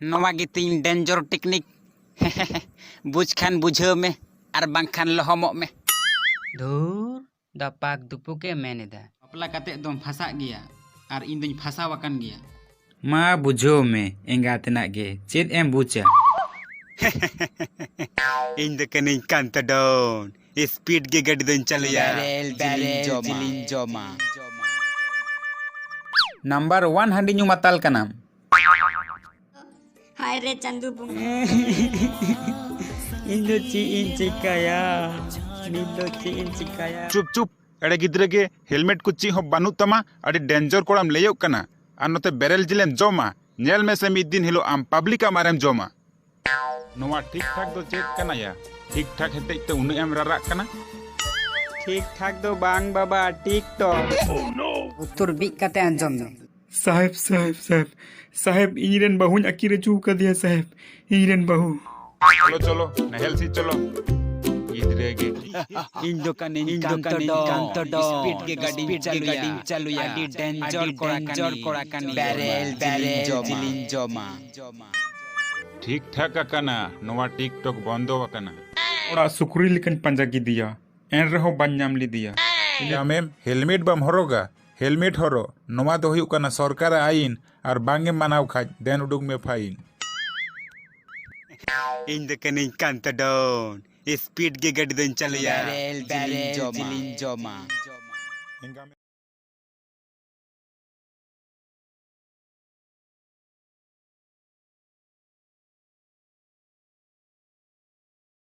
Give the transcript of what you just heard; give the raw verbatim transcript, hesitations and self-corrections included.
ᱱᱚᱣᱟ ᱜᱮ ᱛᱤᱧ danger technique᱾ ᱵᱩᱡᱽ ᱠᱷᱟᱱ ᱵᱩᱡᱷᱟᱹᱣ ᱢᱮ, ᱟᱨ ᱵᱟᱝᱠᱷᱟᱱ ᱞᱚᱦᱚᱢᱚᱜ ᱢᱮ᱾ ᱫᱷᱩᱨ, ᱫᱟᱯᱟᱠ ᱫᱩᱯᱩᱠ ᱮ ᱢᱮᱱ ᱮᱫᱟ᱾ ᱵᱟᱯᱞᱟ ᱠᱟᱛᱮ ᱫᱚᱢ ᱯᱷᱟᱥᱟᱜ ᱜᱮᱭᱟ, ᱟᱨ ᱤᱧ ᱫᱚᱧ ᱯᱷᱟᱥᱟᱣ ᱟᱠᱟᱱ ᱜᱮᱭᱟ᱾ ᱢᱟ ᱵᱩᱡᱷᱟᱹᱣ ᱢᱮ, ᱮᱸᱜᱟᱛᱮᱱᱟᱜ ᱜᱮ ᱪᱮᱫ ᱮᱢ ᱵᱩᱡᱟ? ᱤᱧ ᱫᱚ ᱠᱟᱹᱱᱟᱹᱧ ᱠᱟᱱᱛᱚ ᱰᱚᱱ, speed ᱜᱮ ᱜᱟᱹᱰᱤ ᱫᱚᱧ ᱪᱟᱹᱞᱩᱭᱟ᱾ ᱵᱮᱨᱮᱞ ᱡᱤᱞᱤᱧ ᱡᱚᱢᱟ᱾ ᱱᱟᱢᱵᱟᱨ ᱚᱣᱟᱱ ᱦᱟᱺᱰᱤ ᱧᱩ ᱢᱟᱛᱟᱞ ᱠᱟᱱᱟᱢ᱾ ᱦᱟᱭ ᱨᱮ ᱪᱟᱸᱫᱩ ᱵᱚᱸᱜᱟ᱾ ᱤᱧ ᱫᱚ ᱪᱮᱫ ᱤᱧ ᱪᱤᱠᱟᱹᱭᱟ? ᱱᱤᱛ ᱫᱚ ᱪᱮᱫ ᱤᱧ ᱪᱤᱠᱟᱹᱭᱟ? ᱪᱩᱯ, ᱪᱩᱯ, ᱮᱲᱮ ᱜᱤᱫᱽᱨᱟᱹ ᱜᱮ, helmet ᱠᱚ ᱪᱮᱫ ᱦᱚᱸ ᱵᱟᱹᱱᱩᱜ ᱛᱟᱢᱟ, ᱟᱹᱰᱤ danger ᱠᱚᱲᱟᱢ ᱞᱟᱹᱭᱚᱜ ᱠᱟᱱᱟ, ᱟᱨ ᱱᱚᱛᱮ ᱵᱮᱨᱮᱞ ᱡᱤᱞᱮᱢ ᱡᱚᱢᱟ᱾ ᱧᱮᱞ ᱢᱮᱥᱮ, ᱢᱤᱫ ᱫᱤᱱ ᱦᱤᱞᱳᱜ ᱟᱢ public ᱟᱜ ᱢᱟᱨᱮᱢ ᱡᱚᱢᱟ᱾ ᱱᱚᱣᱟ ᱴᱷᱤᱠ ᱴᱷᱟᱠ ᱫᱚ ᱪᱮᱫ ᱠᱟᱱᱟ ᱭᱟ? ᱴᱷᱤᱠ ᱴᱷᱟᱠ ᱦᱮᱛᱮᱡ ᱛᱮ ᱩᱱᱟᱹᱜ ᱮᱢ ᱨᱟᱨᱟᱜ ᱠᱟᱱᱟ? ᱴᱷᱤᱠ ᱴᱷᱟᱠ ᱫᱚ ᱵᱟᱝ ᱵᱟᱵᱟ, TikTok᱾ ᱩᱛᱛᱚᱨ ᱵᱤᱡ ᱠᱟᱛᱮ ᱟᱸᱡᱚᱢ ᱢᱮ᱾ ᱥᱟᱦᱮᱵ, ᱥᱟᱦᱮᱵ, ᱥᱟᱦᱮᱵ, ᱥᱟᱦᱮᱵ, ᱤᱧ ᱨᱮᱱ ᱵᱟᱹᱦᱩᱧ ᱟᱹᱠᱤᱨ ᱦᱚᱪᱚ ᱟᱠᱟᱫᱮᱭᱟ ᱥᱟᱦᱮᱵ, ᱤᱧ ᱨᱮᱱ ᱵᱟᱹᱦᱩ᱾ ᱪᱚᱞᱚ, ᱪᱚᱞᱚ, ᱱᱟᱦᱮᱞ ᱥᱤ ᱪᱚᱞᱚ᱾ ᱜᱤᱫᱽᱨᱟᱹ ᱜᱮ᱾ ᱤᱧ ᱫᱚ ᱠᱟᱹᱱᱟᱹᱧ ᱤᱧ ᱫᱚ ᱠᱟᱱᱛᱚ ᱠᱟᱹᱱᱟᱹᱧ ᱰᱚᱱ᱾ ᱠᱟᱱᱛᱚ ᱰᱚᱱ᱾ Speed ᱜᱮ ᱜᱟᱹᱰᱤᱧ ᱥᱯᱤᱰ ᱜᱮ ᱪᱟᱹᱞᱩᱭᱟ᱾ ᱜᱟᱹᱰᱤᱧ ᱪᱟᱹᱞᱩᱭᱟ᱾ ᱟᱹᱰᱤ danger ᱟᱹᱰᱤ ᱠᱚᱲᱟ danger ᱠᱟᱹᱱᱟᱹᱧ᱾ ᱠᱚᱲᱟ ᱠᱟᱹᱱᱟᱹᱧ᱾ ᱵᱮᱨᱮᱞ ᱵᱮᱨᱮᱞ ᱡᱤᱞᱤᱧ ᱡᱤᱞᱤᱧ ᱡᱚᱢᱟ᱾ ᱴᱷᱤᱠ ᱴᱷᱟᱠ ᱟᱠᱟᱱᱟ, ᱱᱚᱣᱟ TikTok ᱵᱚᱱᱫᱚ ᱟᱠᱟᱱᱟ᱾ ᱚᱲᱟᱜ ᱥᱩᱠᱨᱤ ᱞᱮᱠᱟᱧ ᱯᱟᱸᱡᱟ ᱠᱮᱫᱮᱭᱟ, ᱮᱱ ᱨᱮᱦᱚᱸ ᱵᱟᱹᱧ ᱧᱟᱢ ᱞᱮᱫᱮᱭᱟ᱾ ᱟᱢᱮᱢ helmet ᱵᱟᱢ ᱦᱚᱨᱚᱜᱟ? Helmet ᱦᱚᱨᱚᱜ, ᱱᱚᱣᱟ ᱫᱚ ᱦᱩᱭᱩᱜ ᱠᱟᱱᱟ ᱥᱚᱨᱠᱟᱨᱟᱜ ᱟᱹᱭᱤᱱ, ᱟᱨ ᱵᱟᱝ ᱮᱢ ᱢᱟᱱᱟᱣ ᱠᱷᱟᱡ ᱫᱮᱱ ᱩᱰᱩᱠ ᱢᱮ fine᱾ ᱤᱧ ᱫᱚ ᱠᱟᱹᱱᱟᱹᱧ ᱠᱟᱱᱛᱚ ᱰᱚᱱ, speed ᱜᱮ ᱜᱟᱹᱰᱤ ᱫᱚᱧ ᱪᱟᱹᱞᱩᱭᱟ᱾ ᱵᱮᱨᱮᱞ ᱡᱤᱞᱤᱧ ᱡᱚᱢᱟ᱾